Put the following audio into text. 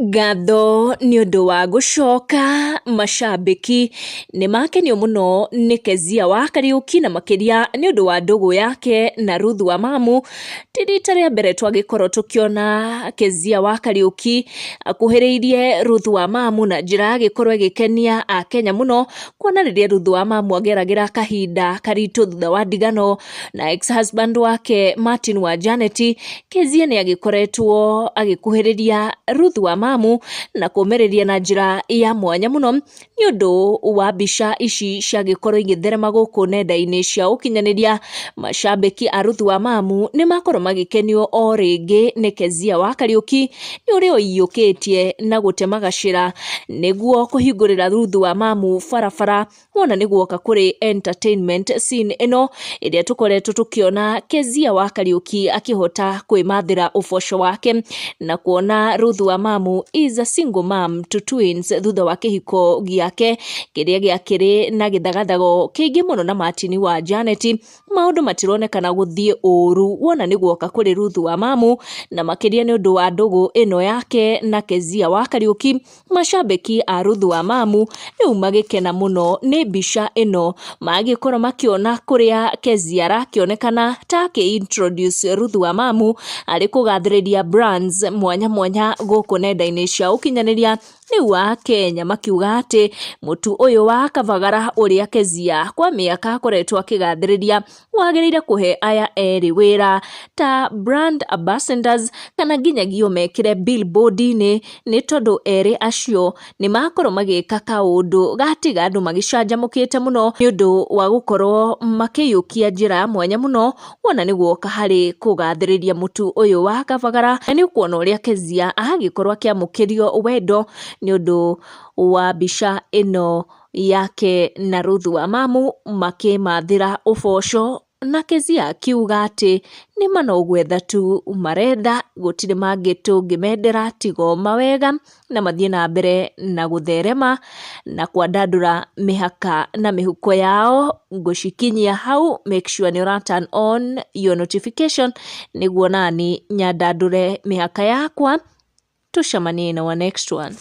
Ngatho nĩ ũndũ wa gũcoka, macambĩki nĩ makenio mũno nĩ Kezia wa Kariuki na makĩria nĩ ũndũ wa ndũgũ yake na Ruth wa Mamu. Ti rita rĩa mbere twagĩkorwo tũkĩona Kezia wa Kariuki akuhĩrĩirie Ruth wa Mamu na njĩra agĩkorwo ĩgĩkenia Akenya mũno, kuona rĩrĩa Ruth wa Mamu ageragĩra kahinda karitũ thutha wa ndigano na ex husband wake Martin wa Janet. Kezia nĩ agĩkoretwo agĩkuhĩrĩria Ruth wa Mamu na kũmĩrĩria na njĩra ya mwanya mũno. Nĩ ũndũ wa mbica ici ciagĩkorwo igĩtherema gũkũ nenda-inĩ cia ũkinyanĩria, macambĩki a Ruth wa Mamu nĩ makorwo magĩkenio o rĩngĩ nĩ Kezia wa Kariuki nĩ ũrĩa ũiyũkĩtie na gũtema gacĩra nĩguo kũhingũrĩra Ruth wa Mamu barabara, wona nĩ guoka kũrĩ entertainment scene ĩno ĩrĩa tũkoretwo tũkĩona Kezia wa Kariuki akĩhota kwĩmathĩra ũboco wake, na kuona Ruth wa Mamu is a single mom to twins thutha wa kĩhiko gĩake kĩrĩa gĩakĩrĩ na gĩthagathago kĩingĩ mũno na Martin wa Janet. Maũndũ matironekana gũthiĩ ũru wona nĩ guoka kũrĩ Ruth wa Mamu, na makĩria nĩ ũndũ wa ndũgũ ĩno yake na Kezia wa Kariuki. Macambĩki a Ruth wa Mamu rĩu magĩkena mũno nĩ mbica ĩno, magĩkorwo makĩona kũrĩa Kezia arakĩonekana ta akĩ introduce Ruth wa Mamu arĩ kũgathĩrĩria brands mwanya mwanya gũkũ nenda-inĩ cia ũkinyanĩria. Rĩu Akenya makiuga atĩ mũtu ũyũ wa Kabagara ũrĩa Kezia kwa mĩaka akoretwo akĩgathĩrĩria wagĩrĩire kũhe aya erĩ wĩra ta brand ambassadors, kana nginyagia ũmekĩre billboard-inĩ, nĩ tondũ erĩ acio nĩ makorwo magĩka kaũndũ gatiga andũ magĩcanjamũkĩte mũno nĩ ũndũ wa gũkorwo makĩiyũkia njĩra ya mwanya mũno, wona nĩ guoka harĩ kũgathĩrĩria mũtu ũyũ wa Kabagara. Na nĩ ũkuona ũrĩa Kezia agĩkorwo akĩamũkĩrio wendo nĩ ũndũ wa mbica ĩno yake na Ruth wa Mamu makĩmathĩra ũboco, na Kezia akiuga atĩ nĩ ma no gwetha tu maretha, gũtirĩ mangĩ tũngĩmendera tigo mawega, na mathiĩ na mbere na gũtherema na kwandandũra mĩhaka na mĩhuko yao. Ngũcikinyia hau, make sure nĩ ũra turn on your notification nĩguo nani nyandandũre mĩhaka yakwa. Tũcemanie in our next one.